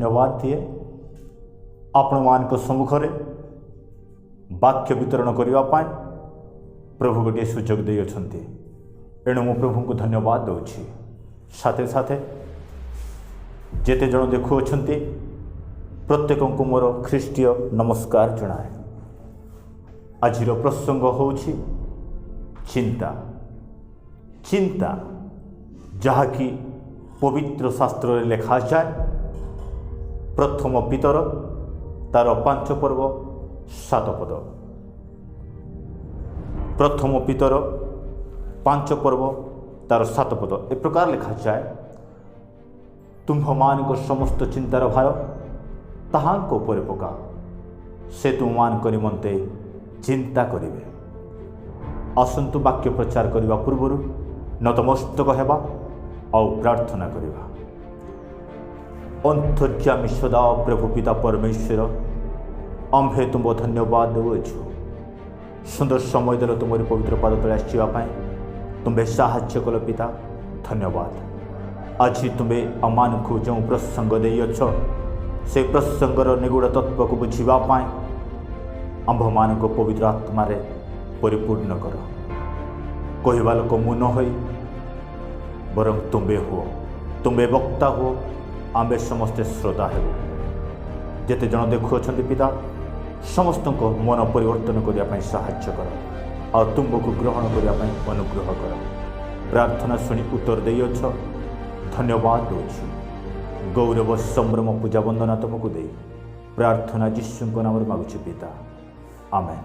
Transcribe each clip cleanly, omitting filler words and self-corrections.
ଧନ୍ୟବାଦ ଦିଏ। ଆପଣମାନଙ୍କ ସମ୍ମୁଖରେ ବାକ୍ୟ ବିତରଣ କରିବା ପାଇଁ ପ୍ରଭୁ ଗୋଟିଏ ସୁଯୋଗ ଦେଇଅଛନ୍ତି, ଏଣୁ ମୁଁ ପ୍ରଭୁଙ୍କୁ ଧନ୍ୟବାଦ ଦେଉଛି। ସାଥେ ସାଥେ ଯେତେ ଜଣ ଦେଖୁଅଛନ୍ତି, ପ୍ରତ୍ୟେକଙ୍କୁ ମୋର ଖ୍ରୀଷ୍ଟୀୟ ନମସ୍କାର ଜଣାଏ। ଆଜିର ପ୍ରସଙ୍ଗ ହେଉଛି ଚିନ୍ତା। ଚିନ୍ତା, ଯାହାକି ପବିତ୍ର ଶାସ୍ତ୍ରରେ ଲେଖାଯାଏ ପ୍ରଥମ ପିତର ତାର 5 ପର୍ବ 7 ପଦ। ପ୍ରଥମ ପିତର 5 ପର୍ବ ତାର 7 ପଦ ଏ ପ୍ରକାର ଲେଖାଯାଏ, "ତୁମ୍ଭମାନଙ୍କ ସମସ୍ତ ଚିନ୍ତାର ଭାର ତାହାଙ୍କ ଉପରେ ପକାଅ, ସେ ତୁମମାନଙ୍କ ନିମନ୍ତେ ଚିନ୍ତା କରିବେ।" ଆସନ୍ତୁ, ବାକ୍ୟ ପ୍ରଚାର କରିବା ପୂର୍ବରୁ ନତମସ୍ତକ ହେବା ଆଉ ପ୍ରାର୍ଥନା କରିବା। ଅନ୍ତର୍ଯ୍ୟାମୀ ସଦା ପ୍ରଭୁ ପିତା ପରମେଶ୍ୱର, ଆମ୍ଭେ ତୁମ୍ଭ ଧନ୍ୟବାଦ ଦେଉଅଛୁ। ସୁନ୍ଦର ସମୟ ଦେଲ, ତୁମରି ପବିତ୍ର ପାଦ ତଳେ ଆସିବା ପାଇଁ ତୁମ୍ଭେ ସାହାଯ୍ୟ କଲ ପିତା, ଧନ୍ୟବାଦ। ଆଜି ତୁମ୍ଭେ ଆମମାନଙ୍କୁ ଯେଉଁ ପ୍ରସଙ୍ଗ ଦେଇଅଛ, ସେ ପ୍ରସଙ୍ଗର ନିଗୂଢ଼ ତତ୍ତ୍ୱକୁ ବୁଝିବା ପାଇଁ ଆମ୍ଭମାନଙ୍କୁ ପବିତ୍ର ଆତ୍ମାରେ ପରିପୂର୍ଣ୍ଣ କର। କହିବା ଲୋକ ମୁଁ ନ ହୋଇ ବରଂ ତୁମ୍ଭେ ହୁଅ, ତୁମ୍ଭେ ବକ୍ତା ହୁଅ, ଆମ୍ଭେ ସମସ୍ତେ ଶ୍ରୋତା ହେବୁ। ଯେତେ ଜଣ ଦେଖୁଅଛନ୍ତି ପିତା, ସମସ୍ତଙ୍କ ମନ ପରିବର୍ତ୍ତନ କରିବା ପାଇଁ ସାହାଯ୍ୟ କର ଆଉ ତୁମ୍ଭକୁ ଗ୍ରହଣ କରିବା ପାଇଁ ଅନୁଗ୍ରହ କର। ପ୍ରାର୍ଥନା ଶୁଣି ଉତ୍ତର ଦେଇଅଛ, ଧନ୍ୟବାଦ ଦେଉଛି। ଗୌରବ, ସମ୍ଭ୍ରମ, ପୂଜା, ବନ୍ଦନା ତୁମକୁ ଦେଇ ପ୍ରାର୍ଥନା ଯୀଶୁଙ୍କ ନାମରେ ମାଗୁଛି ପିତା, ଆମେନ୍।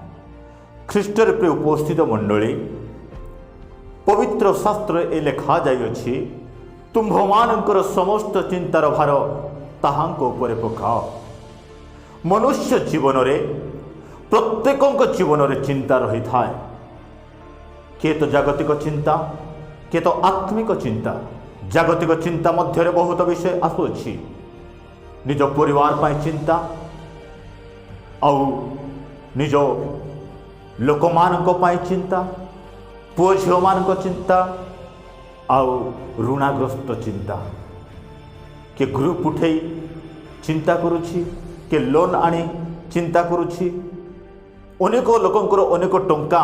ଖ୍ରୀଷ୍ଟରେ ପ୍ରିୟ ଉପସ୍ଥିତ ମଣ୍ଡଳୀ, ପବିତ୍ର ଶାସ୍ତ୍ରରେ ଏ ଲେଖାଯାଇଅଛି, "ତୁମ୍ଭମାନଙ୍କର ସମସ୍ତ ଚିନ୍ତାର ଭାର ତାହାଙ୍କ ଉପରେ ପକାଅ।" ମନୁଷ୍ୟ ଜୀବନରେ, ପ୍ରତ୍ୟେକଙ୍କ ଜୀବନରେ ଚିନ୍ତା ରହିଥାଏ। କିଏ ତ ଜାଗତିକ ଚିନ୍ତା, କିଏ ତ ଆତ୍ମିକ ଚିନ୍ତା। ଜାଗତିକ ଚିନ୍ତା ମଧ୍ୟରେ ବହୁତ ବିଷୟ ଆସୁଅଛି। ନିଜ ପରିବାର ପାଇଁ ଚିନ୍ତା ଆଉ ନିଜ ଲୋକମାନଙ୍କ ପାଇଁ ଚିନ୍ତା, ପୁଅ ଝିଅମାନଙ୍କ ଚିନ୍ତା ଆଉ ଋଣାଗ୍ରସ୍ତ ଚିନ୍ତା। କିଏ ଗ୍ରୁପ୍ ଉଠେଇ ଚିନ୍ତା କରୁଛି, କିଏ ଲୋନ୍ ଆଣି ଚିନ୍ତା କରୁଛି। ଅନେକ ଲୋକଙ୍କର ଅନେକ ଟଙ୍କା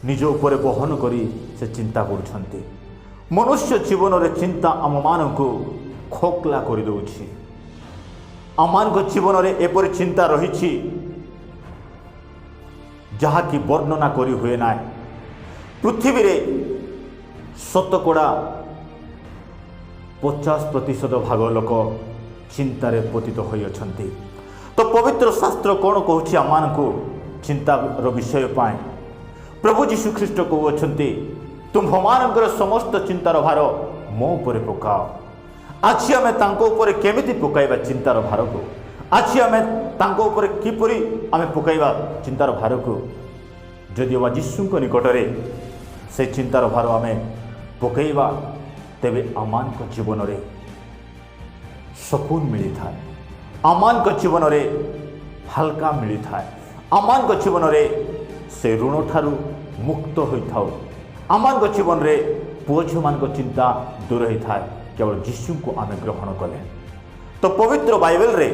ନିଜ ଉପରେ ବହନ କରି ସେ ଚିନ୍ତା କରୁଛନ୍ତି। ମନୁଷ୍ୟ ଜୀବନରେ ଚିନ୍ତା ଆମମାନଙ୍କୁ ଖୋକଲା କରିଦେଉଛି। ଆମମାନଙ୍କ ଜୀବନରେ ଏପରି ଚିନ୍ତା ରହିଛି, ଯାହାକି ବର୍ଣ୍ଣନା କରି ହୁଏ ନାହିଁ। ପୃଥିବୀରେ 50% ଭାଗ ଲୋକ ଚିନ୍ତାରେ ପତିତ ହୋଇଅଛନ୍ତି। ତ ପବିତ୍ର ଶାସ୍ତ୍ର କ'ଣ କହୁଛି ଆମମାନଙ୍କୁ ଚିନ୍ତାର ବିଷୟ ପାଇଁ? ପ୍ରଭୁ ଯୀଶୁ ଖ୍ରୀଷ୍ଟ କହୁଅଛନ୍ତି, "ତୁମ୍ଭମାନଙ୍କର ସମସ୍ତ ଚିନ୍ତାର ଭାର ମୋ ଉପରେ ପକାଅ।" ଆଜି ଆମେ ତାଙ୍କ ଉପରେ କେମିତି ପକାଇବା ଚିନ୍ତାର ଭାରକୁ? ଆଜି ଆମେ ତାଙ୍କ ଉପରେ କିପରି ଆମେ ପକାଇବା ଚିନ୍ତାର ଭାରକୁ? ଯଦିଓ ବା ଯୀଶୁଙ୍କ ନିକଟରେ ସେ ଚିନ୍ତାର ଭାର ଆମେ ପକାଇବା, ତେବେ ଆମମାନଙ୍କ ଜୀବନରେ ସକୁନ ମିଳିଥାଏ, ଆମମାନଙ୍କ ଜୀବନରେ ହାଲକା ମିଳିଥାଏ, ଆମମାନଙ୍କ ଜୀବନରେ ସେ ଋଣଠାରୁ ମୁକ୍ତ ହୋଇଥାଉ, ଆମମାନଙ୍କ ଜୀବନରେ ପୁଅ ଝିଅମାନଙ୍କ ଚିନ୍ତା ଦୂର ହୋଇଥାଏ, କେବଳ ଯୀଶୁଙ୍କୁ ଆମେ ଗ୍ରହଣ କଲେ। ତ ପବିତ୍ର ବାଇବେଲରେ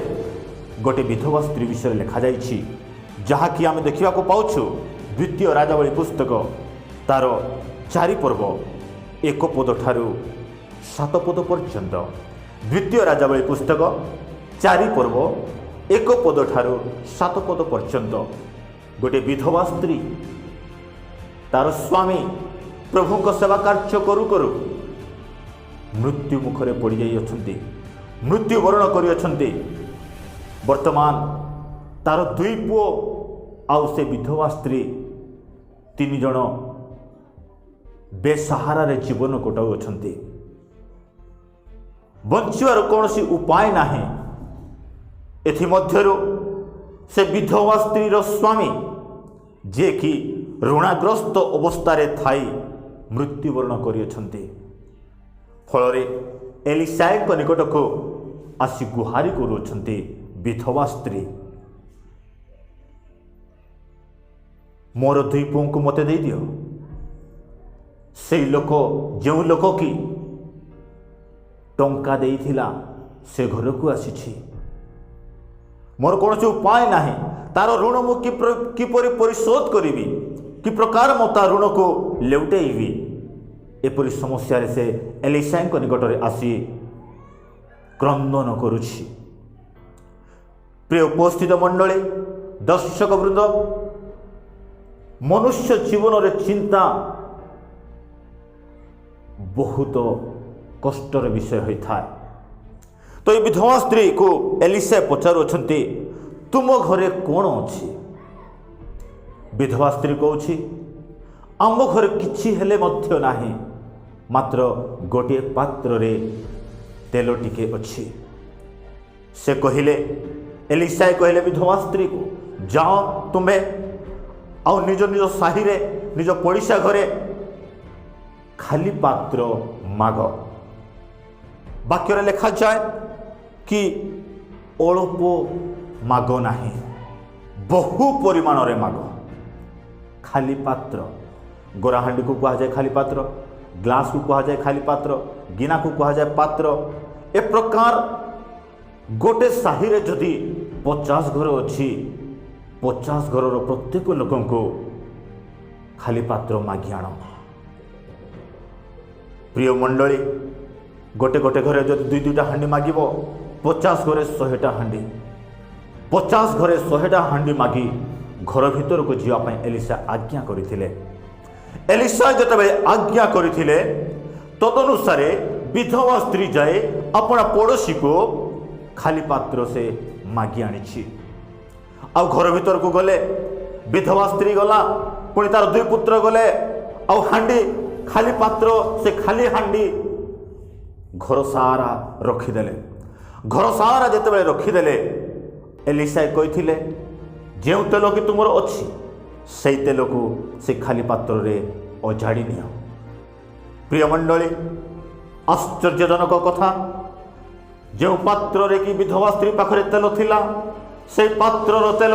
ଗୋଟେ ବିଧବା ସ୍ତ୍ରୀ ବିଷୟରେ ଲେଖାଯାଇଛି, ଯାହାକି ଆମେ ଦେଖିବାକୁ ପାଉଛୁ ଦ୍ୱିତୀୟ ରାଜାବଳୀ ପୁସ୍ତକ ତାର 4 ପର୍ବ 1 ପଦ ଠାରୁ 7 ପଦ ପର୍ଯ୍ୟନ୍ତ। ଦ୍ୱିତୀୟ ରାଜାବଳୀ ପୁସ୍ତକ 4 ପର୍ବ 1 ପଦ ଠାରୁ 7 ପଦ ପର୍ଯ୍ୟନ୍ତ। ଗୋଟିଏ ବିଧବା ସ୍ତ୍ରୀ, ତାର ସ୍ୱାମୀ ପ୍ରଭୁଙ୍କ ସେବା କାର୍ଯ୍ୟ କରୁ କରୁ ମୃତ୍ୟୁ ମୁଖରେ ପଡ଼ିଯାଇଅଛନ୍ତି, ମୃତ୍ୟୁବରଣ କରିଅଛନ୍ତି। ବର୍ତ୍ତମାନ ତାର ଦୁଇ ପୁଅ ଆଉ ସେ ବିଧବା ସ୍ତ୍ରୀ, ତିନି ଜଣ ବେସାହାରାରେ ଜୀବନ କଟାଉଅଛନ୍ତି। ବଞ୍ଚିବାର କୌଣସି ଉପାୟ ନାହିଁ। ଏଥିମଧ୍ୟରୁ ସେ ବିଧବା ସ୍ତ୍ରୀର ସ୍ୱାମୀ, ଯିଏକି ଋଣାଗ୍ରସ୍ତ ଅବସ୍ଥାରେ ଥାଇ ମୃତ୍ୟୁବରଣ କରିଅଛନ୍ତି, ଫଳରେ ଏଲିସାଏଙ୍କ ନିକଟକୁ ଆସି ଗୁହାରି କରୁଅଛନ୍ତି ବିଧବା ସ୍ତ୍ରୀ, "ମୋର ଦୁଇ ପୁଅଙ୍କୁ ମୋତେ ଦେଇଦିଅ।" ସେଇ ଲୋକ, ଯେଉଁ ଲୋକ କି ଟଙ୍କା ଦେଇଥିଲା ସେ ଘରକୁ ଆସିଛି। ମୋର କୌଣସି ଉପାୟ ନାହିଁ। ତାର ଋଣ ମୁଁ କିପରି ପରିଶୋଧ କରିବି? କି ପ୍ରକାର ମୁଁ ତା ଋଣକୁ ଲେଉଟେଇବି? ଏପରି ସମସ୍ୟାରେ ସେ ଏଲିସାଙ୍କ ନିକଟରେ ଆସି କ୍ରନ୍ଦନ କରୁଛି। ପ୍ରିୟ ଉପସ୍ଥିତ ମଣ୍ଡଳୀ, ଦର୍ଶକ ବୃନ୍ଦ, ମନୁଷ୍ୟ ଜୀବନରେ ଚିନ୍ତା ବହୁତ କଷ୍ଟର ବିଷୟ ହୋଇଥାଏ। ତ ଏ ବିଧବା ସ୍ତ୍ରୀକୁ ଏଲିସା ପଚାରୁଅଛନ୍ତି, ତୁମ ଘରେ କ'ଣ ଅଛି? ବିଧବା ସ୍ତ୍ରୀ କହୁଛି, ଆମ ଘରେ କିଛି ହେଲେ ମଧ୍ୟ ନାହିଁ, ମାତ୍ର ଗୋଟିଏ ପାତ୍ରରେ ତେଲ ଟିକେ ଅଛି। ସେ କହିଲେ, ଏଲିସାଏ କହିଲେ ବିଧବା ସ୍ତ୍ରୀକୁ, ଯାଅ ତୁମେ ଆଉ ନିଜ ନିଜ ସାହିରେ, ନିଜ ପଡ଼ିଶା ଘରେ ଖାଲି ପାତ୍ର ମାଗ। ବାକ୍ୟରେ ଲେଖାଯାଏ କି ଅଳ୍ପ ମାଗ ନାହିଁ, ବହୁ ପରିମାଣରେ ମାଗ। ଖାଲି ପାତ୍ର, ଗରାହାଣ୍ଡିକୁ କୁହାଯାଏ ଖାଲି ପାତ୍ର, ଗ୍ଲାସକୁ କୁହାଯାଏ ଖାଲି ପାତ୍ର, ଗିନାକୁ କୁହାଯାଏ ପାତ୍ର। ଏ ପ୍ରକାର ଗୋଟେ ସାହିରେ ଯଦି 50 ଘର ଅଛି, 50 ଘରର ପ୍ରତ୍ୟେକ ଲୋକଙ୍କୁ ଖାଲି ପାତ୍ର ମାଗି ଆଣ। ପ୍ରିୟ ମଣ୍ଡଳୀ, ଗୋଟେ ଗୋଟେ ଘରେ ଯଦି ଦୁଇ ଦୁଇଟା ହାଣ୍ଡି ମାଗିବ, 50 ଘରେ 100ଟା ହାଣ୍ଡି। 50 ଘରେ 100ଟା ହାଣ୍ଡି ମାଗି ଘର ଭିତରକୁ ଯିବା ପାଇଁ ଏଲିସା ଆଜ୍ଞା କରିଥିଲେ। ଏଲିସା ଯେତେବେଳେ ଆଜ୍ଞା କରିଥିଲେ, ତଦନୁସାରେ ବିଧବା ସ୍ତ୍ରୀ ଯାଇ ଆପଣା ପଡ଼ୋଶୀକୁ ଖାଲି ପାତ୍ର ସେ ମାଗି ଆଣିଛି। ଆଉ ଘର ଭିତରକୁ ଗଲେ, ବିଧବା ସ୍ତ୍ରୀ ଗଲା, ପୁଣି ତାର ଦୁଇ ପୁତ୍ର ଗଲେ, ଆଉ ହାଣ୍ଡି, ଖାଲି ପାତ୍ର, ସେ ଖାଲି ହାଣ୍ଡି ଘର ସାରା ରଖିଦେଲେ। ଘର ସାରା ଯେତେବେଳେ ରଖିଦେଲେ, ଏଲିସା କହିଥିଲେ, ଯେଉଁ ତେଲ କି ତୁମର ଅଛି, ସେଇ ତେଲକୁ ସେ ଖାଲି ପାତ୍ରରେ ଅଜାଡ଼ି ନିଅ। ପ୍ରିୟ ମଣ୍ଡଳୀ, ଆଶ୍ଚର୍ଯ୍ୟଜନକ କଥା, ଯେଉଁ ପାତ୍ରରେ କି ବିଧବା ସ୍ତ୍ରୀ ପାଖରେ ତେଲ ଥିଲା, ସେଇ ପାତ୍ରର ତେଲ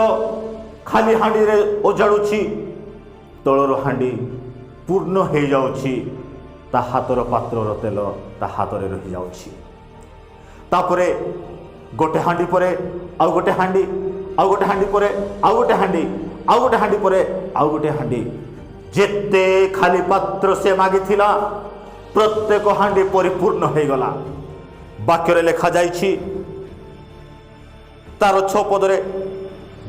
ଖାଲି ହାଣ୍ଡିରେ ଅଜାଡ଼ୁଛି, ତଳର ହାଣ୍ଡି ପୂର୍ଣ୍ଣ ହେଇଯାଉଛି, ତା ହାତର ପାତ୍ରର ତେଲ ତା ହାତରେ ରହିଯାଉଛି। ତାପରେ ଗୋଟେ ହାଣ୍ଡି ପରେ ଆଉ ଗୋଟେ ହାଣ୍ଡି, ଆଉ ଗୋଟେ ହାଣ୍ଡି ପରେ ଆଉ ଗୋଟେ ହାଣ୍ଡି, ଆଉ ଗୋଟେ ହାଣ୍ଡି ପରେ ଆଉ ଗୋଟେ ହାଣ୍ଡି, ଯେତେ ଖାଲି ପାତ୍ର ସେ ମାଗିଥିଲା, ପ୍ରତ୍ୟେକ ହାଣ୍ଡି ପରିପୂର୍ଣ୍ଣ ହେଇଗଲା। ବାକ୍ୟରେ ଲେଖାଯାଇଛି ତାର 6 ପଦରେ,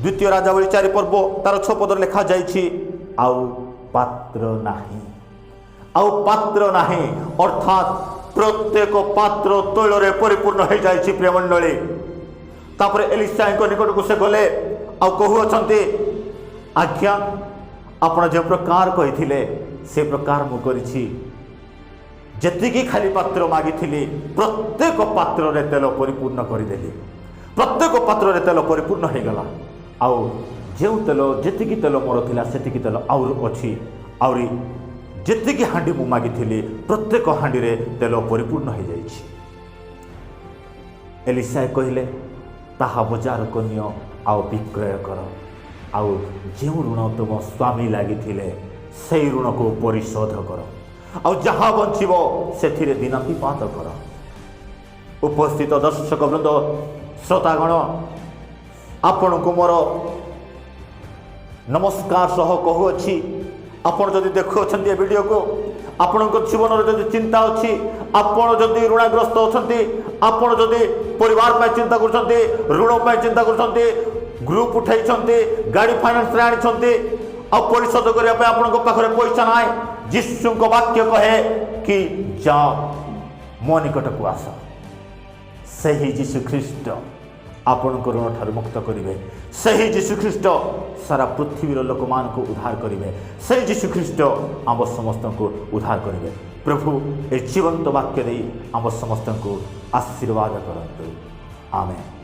ଦ୍ୱିତୀୟ ରାଜାବଳୀ 4 ପର୍ବ ତାର 6 ପଦରେ ଲେଖାଯାଇଛି, ଆଉ ପାତ୍ର ନାହିଁ, ଆଉ ପାତ୍ର ନାହିଁ। ଅର୍ଥାତ୍ ପ୍ରତ୍ୟେକ ପାତ୍ର ତୈଳରେ ପରିପୂର୍ଣ୍ଣ ହେଇଯାଇଛି। ପ୍ରିୟମଣ୍ଡଳୀ, ତାପରେ ଏଲିସାଙ୍କ ନିକଟକୁ ସେ ଗଲେ ଆଉ କହୁଅଛନ୍ତି, ଆଜ୍ଞା, ଆପଣ ଯେଉଁ ପ୍ରକାର କହିଥିଲେ, ସେ ପ୍ରକାର ମୁଁ କରିଛି। ଯେତିକି ଖାଲି ପାତ୍ର ମାଗିଥିଲି, ପ୍ରତ୍ୟେକ ପାତ୍ରରେ ତେଲ ପରିପୂର୍ଣ୍ଣ କରିଦେଲି। ପ୍ରତ୍ୟେକ ପାତ୍ରରେ ତେଲ ପରିପୂର୍ଣ୍ଣ ହେଇଗଲା। ଆଉ ଯେଉଁ ତେଲ, ଯେତିକି ତେଲ ମୋର ଥିଲା, ସେତିକି ତେଲ ଆହୁରି ଅଛି। ଆହୁରି ଯେତିକି ହାଣ୍ଡି ମୁଁ ମାଗିଥିଲି, ପ୍ରତ୍ୟେକ ହାଣ୍ଡିରେ ତେଲ ପରିପୂର୍ଣ୍ଣ ହେଇଯାଇଛି। ଏଲିସାଏ କହିଲେ, ତାହା ବଜାରକୁ ନିଅ ଆଉ ବିକ୍ରୟ କର, ଆଉ ଯେଉଁ ଋଣ ତୁମ ସ୍ୱାମୀ ଲାଗିଥିଲେ, ସେଇ ଋଣକୁ ପରିଶୋଧ କର, ଆଉ ଯାହା ବଞ୍ଚିବ ସେଥିରେ ଦିନାତିପାତ କର। ଉପସ୍ଥିତ ଦର୍ଶକ ବୃନ୍ଦ, ଶ୍ରୋତାଗଣ, ଆପଣଙ୍କୁ ମୋର ନମସ୍କାର ସହ କହୁଅଛି, ଆପଣ ଯଦି ଦେଖୁଅଛନ୍ତି ଏ ଭିଡ଼ିଓକୁ, ଆପଣଙ୍କ ଜୀବନରେ ଯଦି ଚିନ୍ତା ଅଛି, ଆପଣ ଯଦି ଋଣାଗ୍ରସ୍ତ ଅଛନ୍ତି, ଆପଣ ଯଦି ପରିବାର ପାଇଁ ଚିନ୍ତା କରୁଛନ୍ତି, ଋଣ ପାଇଁ ଚିନ୍ତା କରୁଛନ୍ତି, ଗ୍ରୁପ୍ ଉଠାଇଛନ୍ତି, ଗାଡ଼ି ଫାଇନାନ୍ସରେ ଆଣିଛନ୍ତି, ଆଉ ପରିଶୋଧ କରିବା ପାଇଁ ଆପଣଙ୍କ ପାଖରେ ପଇସା ନାହିଁ, ଯୀଶୁଙ୍କ ବାକ୍ୟ କହେ କି ଯାଅ, ମୋ ନିକଟକୁ ଆସ। ସେହି ଯୀଶୁ ଖ୍ରୀଷ୍ଟ ଆପଣଙ୍କ ଋଣ ଠାରୁ ମୁକ୍ତ କରିବେ। ସେହି ଯୀଶୁ ଖ୍ରୀଷ୍ଟ ସାରା ପୃଥିବୀର ଲୋକମାନଙ୍କୁ ଉଦ୍ଧାର କରିବେ। ସେହି ଯୀଶୁ ଖ୍ରୀଷ୍ଟ ଆମ ସମସ୍ତଙ୍କୁ ଉଦ୍ଧାର କରିବେ। ପ୍ରଭୁ ଏ ଜୀବନ୍ତ ବାକ୍ୟ ଦେଇ ଆମ ସମସ୍ତଙ୍କୁ ଆଶୀର୍ବାଦ କରନ୍ତୁ। ଆମେନ୍।